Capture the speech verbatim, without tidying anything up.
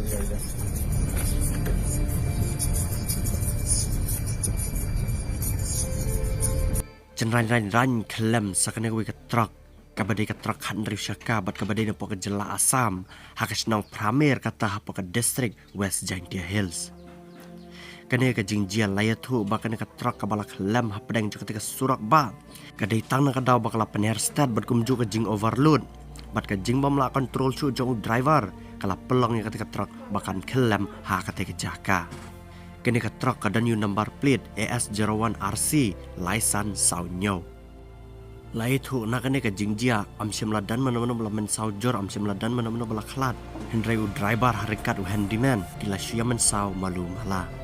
Chynrain rain rain khlem sa kane kawei ka truck kaba dei ka truck khathynriew shaka bad kaba dei napoh ka jylla Assam ha ka shnong Pramer kata hapoh ka district West Jaintia Hills. Kane ka jingjia la ïathuh ba kane ka truck kaba la khlem hapdeng jong kata ka surok ba ka dei tang na ka daw ba ka la pynher stet bad kumjuh ka jing overload bad ka jingbym lah control shuh jong u driver ka la pynlong ïa kata ka truck ba kan khlem ha kata ka jaka. Kane ka truck ka don ïa u number plate A S zero one R C lai san saw hynñiew. La ïathuh na kane ka jingjia, ym shym la don mano mano ba la mynsaw jur, ym shym la don mano mano ba la khlad. Hynrei u driver ha ryngkat u handyman ki la shu ïa mynsaw malu mala.